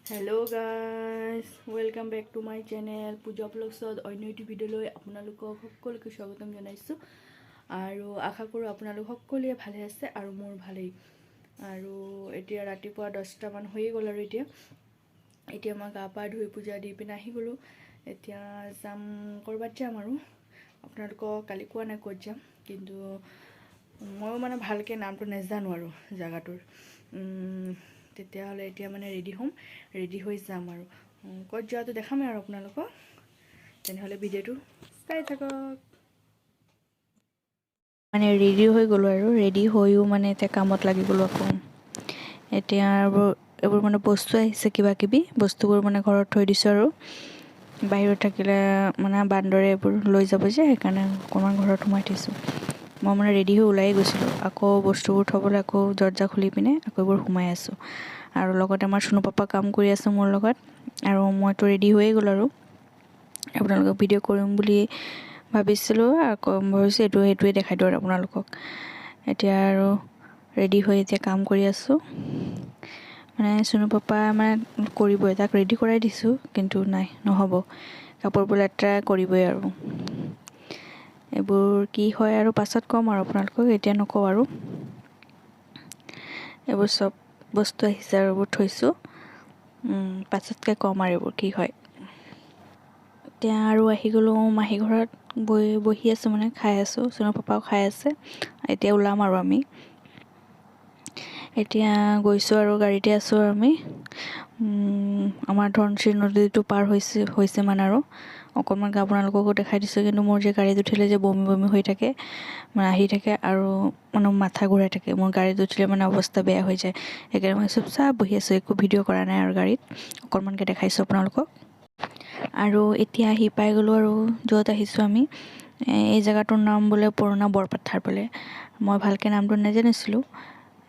Hello guys, welcome back to my channel পূজা ব্লগছত অন্য এটি ভিডিঅ'লৈ আপোনালোকক সকলোকে স্বাগতম জনাইছোঁ। আৰু আশা কৰোঁ আপোনালোক সকলোৱে ভালে আছে আৰু মোৰ ভালেই। আৰু এতিয়া ৰাতিপুৱা 10টামান হৈয়ে গ'ল আৰু এতিয়া এতিয়া মই গা পা ধুই পূজা দি পিনে আহি গ'লোঁ। এতিয়া যাম, ক'ৰবাত যাম আৰু আপোনালোকক কালি কোৱা নাই ক'ত যাম, কিন্তু ময়ো মানে ভালকৈ নামটো নাজানো আৰু জেগাটোৰ। তেতিয়াহ'লে এতিয়া মানে ৰেডি হ'ম, ৰেডি হৈ যাম আৰু ক'ত যোৱাটো দেখামেই আৰু আপোনালোকক। তেনেহ'লে ভিডিঅ'টো চাই থাকক। মানে ৰেডি হৈ গ'লোঁ আৰু ৰেডি হৈও মানে এতিয়া কামত লাগি গ'লোঁ আকৌ। এতিয়া আৰু এইবোৰ মানে বস্তু আহিছে, কিবা কিবি বস্তুবোৰ মানে ঘৰত থৈ দিছোঁ আৰু বাহিৰত থাকিলে মানে বান্দৰে এইবোৰ লৈ যাব যে, সেইকাৰণে অকণমান ঘৰত সোমাই থৈছোঁ। মই মানে ৰেডি হৈ ওলায়ে গৈছিলোঁ, আকৌ বস্তুবোৰ থ'বলৈ আকৌ দৰ্জা খুলি পিনে আকৌ এইবোৰ সোমাই আছোঁ। আৰু লগতে আমাৰ চুনু পাপা কাম কৰি আছে মোৰ লগত আৰু মইতো ৰেডি হৈয়ে গ'লোঁ আৰু আপোনালোকক ভিডিঅ' কৰিম বুলি ভাবিছিলোঁ, আকৌ ভাবিছোঁ এইটো সেইটোৱে দেখাই দিওঁ আৰু আপোনালোকক। এতিয়া আৰু ৰেডি হৈ এতিয়া কাম কৰি আছোঁ। মানে চুনু পাপা মানে কৰিবই, তাক ৰেডি কৰাই দিছোঁ, কিন্তু নাই, নহ'ব, কাপোৰবোৰ লেতেৰা কৰিবই। আৰু এইবোৰ কি হয় আৰু পাছত ক'ম আৰু আপোনালোকক, এতিয়া নকওঁ। আৰু এইবোৰ চব বস্তু আহিছে আৰু এইবোৰ থৈছোঁ, পাছতকৈ ক'ম আৰু এইবোৰ কি হয়। এতিয়া আৰু আহি গ'লোঁ মাহী ঘৰত, বহি বহি আছোঁ, মানে খাই আছোঁ, চুনু পাপাও খাই আছে। এতিয়া ওলাম আৰু আমি এতিয়া গৈছোঁ আৰু গাড়ীতে আছোঁ আৰু আমি আমাৰ ধনশিৰি নদীটো পাৰ হৈছে হৈছে মানে আৰু অকণমান আপোনালোককো দেখাই দিছোঁ। কিন্তু মোৰ যে গাড়ীত উঠিলে যে বমি বমি হৈ থাকে, মানে আহি থাকে আৰু মানে মাথা ঘূৰাই থাকে। মোৰ গাড়ীত উঠিলে মানে অৱস্থা বেয়া হৈ যায়, সেইকাৰণে মই চুপচাপ বহি আছোঁ, একো ভিডিঅ' কৰা নাই আৰু গাড়ীত অকণমানকৈ দেখাইছোঁ আপোনালোকক। আৰু এতিয়া আহি পাই গ'লোঁ আৰু য'ত আহিছোঁ আমি, এই জেগাটোৰ নাম বোলে পুৰণা বৰপথাৰ বোলে। মই ভালকৈ নামটো নাজানিছিলোঁ,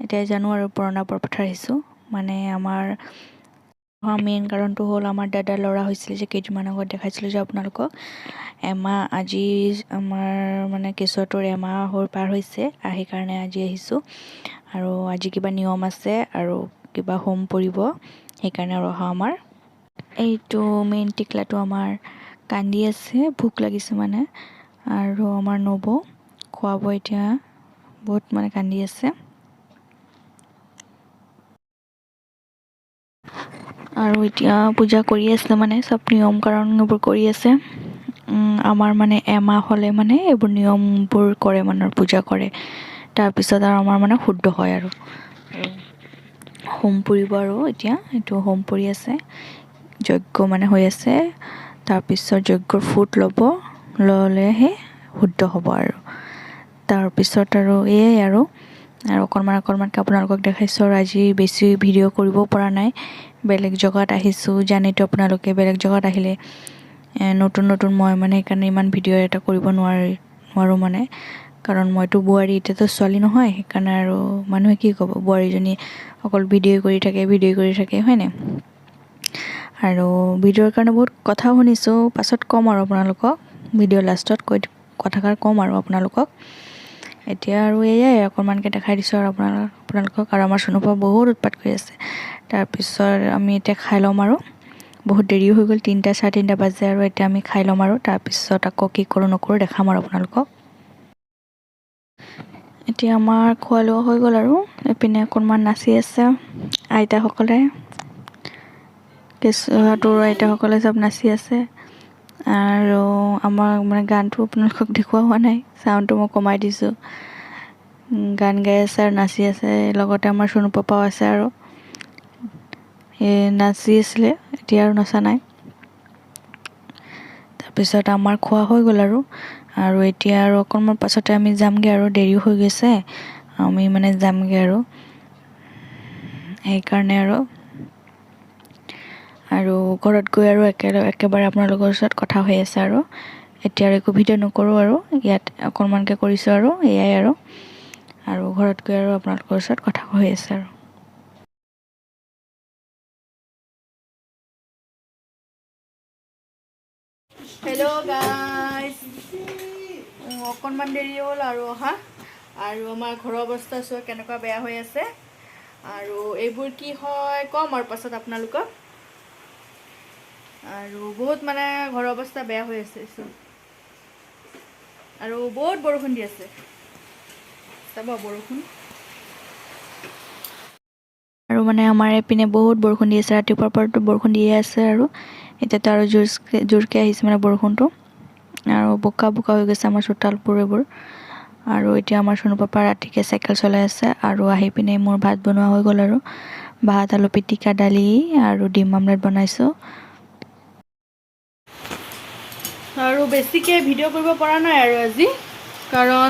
এতিয়া জানো আৰু পুৰণা বৰপথাৰ আহিছোঁ। মানে আমাৰ মেইন কাৰণটো হ'ল আমাৰ দাদাৰ ল'ৰা হৈছিলে যে কেইদিনমান আগত দেখাইছিলোঁ যে আপোনালোকক, এমাহ আজি আমাৰ মানে কেঁচুৱাটোৰ এমাহ হৈ পাৰ হৈছে, সেইকাৰণে আজি আহিছোঁ। আৰু আজি কিবা নিয়ম আছে আৰু কিবা হোম পৰিব, সেইকাৰণে আৰু অহা আমাৰ। এইটো মেইন টিকলাটো আমাৰ কান্দি আছে, ভোক লাগিছে মানে। আৰু আমাৰ নবৌ খুৱাব এতিয়া, বহুত মানে কান্দি আছে। আৰু এতিয়া পূজা কৰি আছে, মানে চব নিয়ম কাৰণ এইবোৰ কৰি আছে। আমাৰ মানে এমাহ হ'লে মানে এইবোৰ নিয়মবোৰ কৰে, মানে পূজা কৰে, তাৰপিছত আৰু আমাৰ মানে শুদ্ধ হয় আৰু হোম পুৰিব। আৰু এতিয়া এইটো হোম পুৰি আছে, যজ্ঞ মানে হৈ আছে। তাৰপিছত যজ্ঞৰ ফুট ল'ব, ল'লেহে শুদ্ধ হ'ব। আৰু তাৰপিছত আৰু এয়াই আৰু আৰু অকণমান অকণমানকৈ আপোনালোকক দেখাইছোঁ। আৰু আজি বেছি ভিডিঅ' কৰিব পৰা নাই, বেলেগ জেগাত আহিছোঁ জানেতো আপোনালোকে, বেলেগ জেগাত আহিলে নতুন নতুন মই মানে সেইকাৰণে ইমান ভিডিঅ' এটা কৰিব নোৱাৰোঁ মানে, কাৰণ মইতো বোৱাৰী, এতিয়াতো ছোৱালী নহয়, সেইকাৰণে আৰু মানুহে কি ক'ব, বোৱাৰীজনী অকল ভিডিঅ' কৰি থাকে, ভিডিঅ' কৰি থাকে, হয়নে? আৰু ভিডিঅ'ৰ কাৰণে বহুত কথাও শুনিছোঁ, পাছত ক'ম আৰু আপোনালোকক, ভিডিঅ' লাষ্টত কৈ কথাষাৰ ক'ম আৰু আপোনালোকক। এতিয়া আৰু এয়াই অকণমানকৈ দেখাই দিছোঁ আৰু আপোনালোকক। আৰু আমাৰ চুনুপা বহুত উৎপাত কৰি আছে। তাৰপিছত আমি এতিয়া খাই ল'ম আৰু বহুত দেৰিও হৈ গ'ল, 3টা 3:30 বাজে আৰু এতিয়া আমি খাই ল'ম আৰু তাৰপিছত আকৌ কি কৰোঁ নকৰোঁ দেখাম আৰু আপোনালোকক। এতিয়া আমাৰ খোৱা লোৱা হৈ গ'ল আৰু এইপিনে অকণমান নাচি আছে আইতাসকলে, কেঁচুৱাটোৰ আইতাসকলে চব নাচি আছে। আৰু আমাৰ মানে গানটো আপোনালোকক দেখুওৱা হোৱা নাই, চাউণ্ডটো মই কমাই দিছোঁ। গান গাই আছে আৰু নাচি আছে, লগতে আমাৰ চুনু পাপাও আছে আৰু এই নাচি আছিলে, এতিয়া আৰু নচা নাই। তাৰপিছত আমাৰ খোৱা হৈ গ'ল আৰু আৰু এতিয়া আৰু অকণমান পাছতে আমি যামগৈ আৰু দেৰিও হৈ গৈছে, আমি মানে যামগৈ আৰু সেইকাৰণে আৰু আৰু ঘৰত গৈ আৰু একেবাৰে আপোনালোকৰ ওচৰত কথা হৈ আছে। আৰু এতিয়া আৰু একো ভিডিঅ' নকৰোঁ আৰু ইয়াত অকণমানকৈ কৰিছোঁ আৰু এয়াই আৰু আৰু ঘৰত গৈ আৰু আপোনালোকৰ ওচৰত কথা হৈ আছে। আৰু হেল্ল' গাইজ, অকণমান দেৰি হ'ল আৰু অহা। আৰু আমাৰ ঘৰৰ অৱস্থা চোৱা কেনেকুৱা বেয়া হৈ আছে। আৰু এইবোৰ কি হয় ক'ম আৰু পাছত আপোনালোকক। আৰু বহুত মানে ঘৰৰ অৱস্থা বেয়া হৈ আছে আৰু বহুত বৰষুণ দি আছে। চাব বৰষুণ। আৰু মানে আমাৰ এইপিনে বহুত বৰষুণ দি আছে। ৰাতিপুৱাৰ পৰাতো বৰষুণ দিয়ে আছে আৰু এতিয়াতো আৰু জোৰকৈ আহিছে মানে বৰষুণটো আৰু বোকা বোকা হৈ গৈছে আমাৰ চোতালবোৰ এইবোৰ। আৰু এতিয়া আমাৰ চনু পাপা ৰাতিকৈ চাইকেল চলাই আছে। আৰু আহি পিনে মোৰ ভাত বনোৱা হৈ গ'ল আৰু ভাত, আলু পিটিকা, দালি আৰু ডিম আমলেট বনাইছোঁ। আৰু বেছিকৈ ভিডিঅ' কৰিব পৰা নাই আৰু আজি, কাৰণ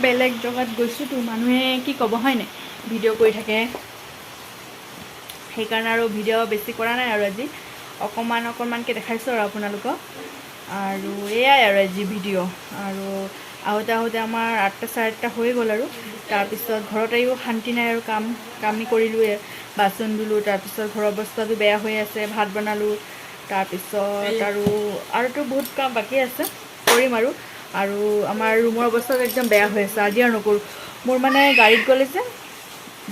বেলেগ জেগাত গৈছোঁতো, মানুহে কি ক'ব, হয়নে? ভিডিঅ' কৰি থাকে। সেইকাৰণে আৰু ভিডিঅ' বেছি কৰা নাই আৰু আজি অকণমান অকণমানকৈ দেখাইছোঁ আৰু আপোনালোকক। আৰু এয়াই আৰু আজি ভিডিঅ'। আৰু আহোঁতে আহোঁতে আমাৰ 8টা 8:30 হৈ গ'ল। আৰু তাৰপিছত ঘৰত আহিও শান্তি নাই আৰু কামি কৰিলোঁৱে, বাচন ধুলোঁ, তাৰপিছত ঘৰৰ অৱস্থাটো বেয়া হৈ আছে, ভাত বনালোঁ। তাৰপিছত আৰুতো বহুত কাম বাকী আছে, কৰিম আৰু। আৰু আমাৰ ৰুমৰ অৱস্থাটো একদম বেয়া হৈ আছে, আজি আৰু নকৰোঁ। মোৰ মানে গাড়ীত গ'লে যে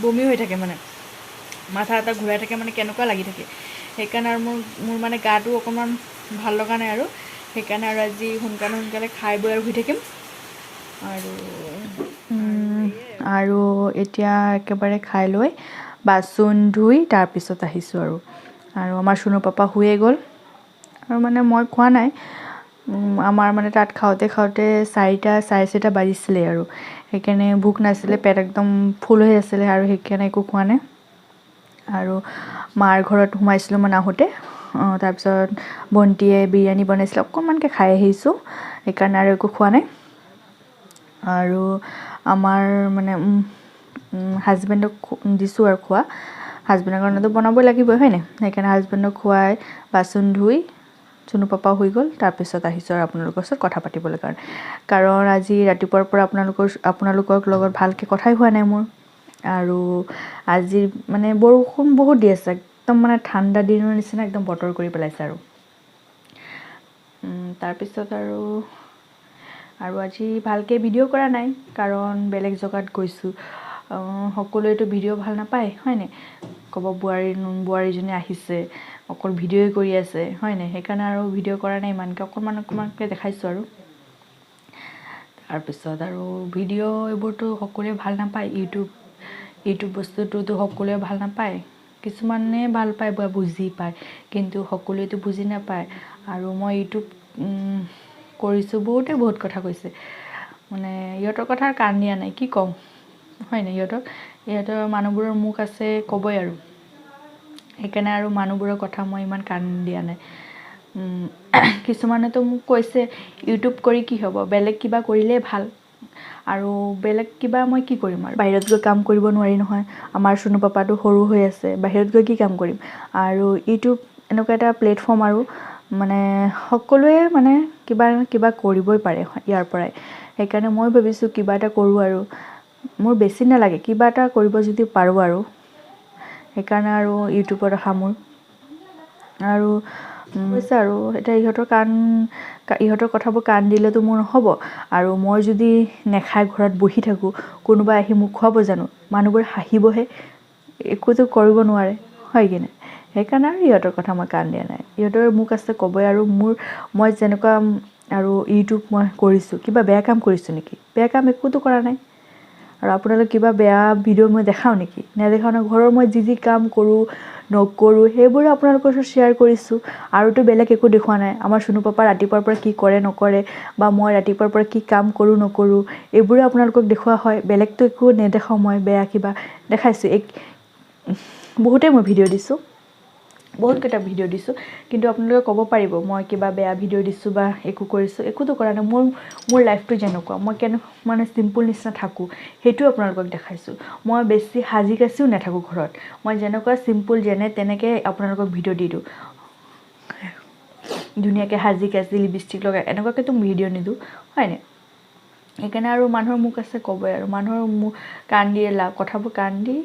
বমি হৈ থাকে, মানে মাথা এটা ঘূৰাই থাকে, মানে কেনেকুৱা লাগি থাকে। সেইকাৰণে আৰু মোৰ মানে গাটো অকণমান ভাল লগা নাই আৰু সেইকাৰণে আৰু আজি সোনকালে সোনকালে খাই বৈ আৰু শুই থাকিম আৰু। আৰু এতিয়া একেবাৰে খাই লৈ বাচন ধুই তাৰপিছত আহিছোঁ আৰু। আৰু আমাৰ চুনু পাপা শুয়ে গ'ল আৰু মানে মই খোৱা নাই। আমাৰ মানে তাত খাওঁতে খাওঁতে 4টা 4:30 বাজিছিলে আৰু সেইকাৰণে ভোক নাছিলে, পেট একদম ফুল হৈ আছিলে আৰু সেইকাৰণে একো খোৱা নাই। আৰু মাৰ ঘৰত সোমাইছিলোঁ মানে আহোঁতে, তাৰপিছত ভণ্টিয়ে বিৰিয়ানী বনাইছিলে, অকণমানকৈ খাই আহিছোঁ, সেইকাৰণে আৰু একো খোৱা নাই। আৰু আমাৰ মানে হাজবেণ্ডক দিছোঁ আৰু খোৱা, হাজবেণ্ডৰ কাৰণেতো বনাবই লাগিবই, হয়নে? সেইকাৰণে হাজবেণ্ডক খুৱাই বাচন ধুই চুনু পাপা শুই গ'ল, তাৰপিছত আহিছোঁ আৰু আপোনালোকৰ ওচৰত কথা পাতিবলৈ কাৰণে, কাৰণ আজি ৰাতিপুৱাৰ পৰা আপোনালোকৰ লগত ভালকৈ কথাই হোৱা নাই মোৰ। আৰু আজি মানে বৰষুণ বহুত দি আছে, একদম মানে ঠাণ্ডা দিনৰ নিচিনা একদম বতৰ কৰি পেলাইছে। আৰু তাৰপিছত আৰু আজি ভালকৈ ভিডিঅ' কৰা নাই, কাৰণ বেলেগ জেগাত গৈছোঁ। সকলোৱেতো ভিডিঅ' ভাল নাপায়, হয়নে? ক'ব বোৱাৰীজনী আহিছে, অকল ভিডিঅ'ই কৰি আছে, হয়নে? সেইকাৰণে আৰু ভিডিঅ' কৰা নাই ইমানকৈ, অকণমান অকণমানকৈ দেখাইছোঁ। আৰু তাৰপিছত আৰু ভিডিঅ' এইবোৰতো সকলোৱে ভাল নাপায়। ইউটিউব বস্তুটোতো সকলোৱে ভাল নাপায়। কিছুমানে ভাল পায় বা বুজি পায়, কিন্তু সকলোৱেতো বুজি নাপায়। আৰু মই ইউটিউব কৰিছোঁ, বহুতে বহুত কথা কৈছে, মানে ইহঁতৰ কথা কাণ দিয়া নাই, কি ক'ম, হয়নে? ইহঁতৰ মানুহবোৰৰ মুখ আছে ক'বই আৰু সেইকাৰণে আৰু মানুহবোৰৰ কথা মই ইমান কাণ দিয়া নাই। কিছুমানেতো মোক কৈছে, ইউটিউব কৰি কি হ'ব, বেলেগ কিবা কৰিলেই ভাল। আৰু বেলেগ কিবা মই কি কৰিম? আৰু বাহিৰত গৈ কাম কৰিব নোৱাৰি নহয়। আমাৰ চুনু পাপাটো সৰু হৈ আছে, বাহিৰত গৈ কি কাম কৰিম? আৰু ইউটিউব এনেকুৱা এটা প্লেটফৰ্ম আৰু মানে সকলোৱে মানে কিবা কিবা কৰিবই পাৰে ইয়াৰ পৰাই। সেইকাৰণে মই ভাবিছোঁ কিবা এটা কৰোঁ আৰু মোৰ বেছি নালাগে, কিবা এটা কৰিব যদি পাৰোঁ আৰু সেইকাৰণে আৰু ইউটিউবত অহা মোৰ আৰু হৈছে। আৰু এতিয়া ইহঁতৰ কথাবোৰ কাণ দিলেতো মোৰ নহ'ব। আৰু মই যদি নেখাই ঘৰত বহি থাকোঁ, কোনোবাই আহি মোক খুৱাব জানো? মানুহবোৰে হাঁহিবহে, একোতো কৰিব নোৱাৰে, হয় কি নাই? সেইকাৰণে আৰু ইহঁতৰ কথা মই কাণ দিয়া নাই। ইহঁতৰ মুখ আছে ক'বই। আৰু মই যেনেকুৱা আৰু ইউটিউব মই কৰিছোঁ, কিবা বেয়া কাম কৰিছোঁ নেকি? বেয়া কাম একোতো কৰা নাই। আৰু আপোনালোক কিবা বেয়া ভিডিঅ' মই দেখাওঁ নেকি? নেদেখাওঁ ন। ঘৰৰ মই যি যি কাম কৰোঁ নকৰোঁ, সেইবোৰো আপোনালোকৰ ওচৰত শ্বেয়াৰ কৰিছোঁ। আৰুতো বেলেগ একো দেখুওৱা নাই। আমাৰ চুনু পাপা ৰাতিপুৱাৰ পৰা কি কৰে নকৰে বা মই ৰাতিপুৱাৰ পৰা কি কাম কৰোঁ নকৰোঁ, এইবোৰে আপোনালোকক দেখুওৱা হয়। বেলেগতো একো নেদেখাওঁ মই। বেয়া কিবা দেখাইছোঁ? এই বহুতেই মই ভিডিঅ' দিছোঁ, বহুতকেইটা ভিডিঅ' দিছোঁ, কিন্তু আপোনালোকে ক'ব পাৰিব মই কিবা বেয়া ভিডিঅ' দিছোঁ বা একো কৰিছোঁ? একোতো কৰা নাই। মোৰ লাইফটো যেনেকুৱা, মই কেনে মানে চিম্পুল নিচিনা থাকোঁ, সেইটোৱে আপোনালোকক দেখাইছোঁ। মই বেছি সাজি কাচিও নাথাকোঁ ঘৰত। মই যেনেকুৱা চিম্পুল যেনে তেনেকৈ আপোনালোকক ভিডিঅ' দি দিওঁ। ধুনীয়াকৈ সাজি কাচি লিপষ্টিক লগাই এনেকুৱাকৈতো ভিডিঅ' নিদিওঁ, হয়নে? সেইকাৰণে আৰু মানুহৰ মুখ আছে ক'বই। আৰু মানুহৰ মুখ কাণ দিয়ে লাভ, কথাবোৰ কাণ দি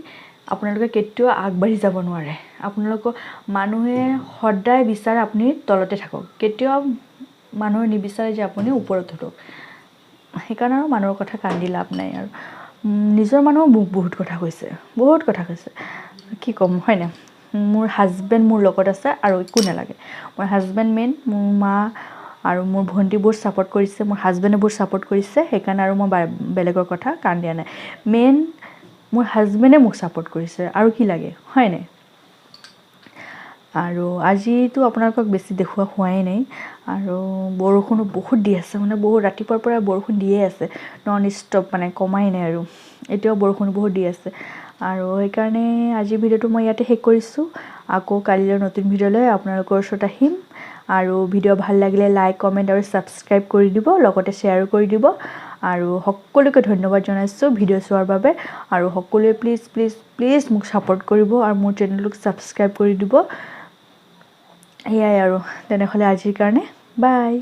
আপোনালোকে কেতিয়াও আগবাঢ়ি যাব নোৱাৰে। আপোনালোকক মানুহে সদায় বিচাৰে আপুনি তলতে থাকক, কেতিয়াও মানুহে নিবিচাৰে যে আপুনি ওপৰত উঠক। সেইকাৰণে আৰু মানুহৰ কথা কাণ দি লাভ নাই। আৰু নিজৰ মানুহো মোক বহুত কথা কৈছে, বহুত কথা কৈছে, কি ক'ম, হয়নে? মোৰ হাজবেণ্ড মোৰ লগত আছে আৰু একো নালাগে। মোৰ হাজবেণ্ড মেইন, মোৰ মা আৰু মোৰ ভণ্টি বহুত ছাপৰ্ট কৰিছে, মোৰ হাজবেণ্ডে বহুত ছাপৰ্ট কৰিছে, সেইকাৰণে আৰু মই বেলেগৰ কথা কাণ দিয়া নাই। মেইন মোৰ হাজবেণ্ডে মোক ছাপৰ্ট কৰিছে, আৰু কি লাগে, হয়নে? আৰু আজিতো আপোনালোকক বেছি দেখুওৱা হোৱাই নাই। আৰু বৰষুণো বহুত দি আছে, মানে বহুত ৰাতিপুৱাৰ পৰা বৰষুণ দিয়ে আছে নন ষ্টপ, মানে কমাই নাই আৰু এতিয়াও বৰষুণ বহুত দি আছে। আৰু সেইকাৰণে আজিৰ ভিডিঅ'টো মই ইয়াতে শেষ কৰিছোঁ। আকৌ কালিলৈ নতুন ভিডিঅ' লৈ আপোনালোকৰ ওচৰত আহিম। আৰু ভিডিঅ' ভাল লাগিলে লাইক, কমেণ্ট আৰু ছাবস্ক্ৰাইব কৰি দিব, লগতে শ্বেয়াৰো কৰি দিব। আৰু সকলোকে ধন্যবাদ জনাইছোঁ ভিডিঅ' চোৱাৰ বাবে। আৰু সকলোৱে প্লিজ প্লিজ প্লিজ মোক ছাপৰ্ট কৰিব আৰু মোৰ চেনেলটোক ছাবস্ক্ৰাইব কৰি দিব। সেয়াই আৰু তেনেহ'লে আজিৰ কাৰণে বাই।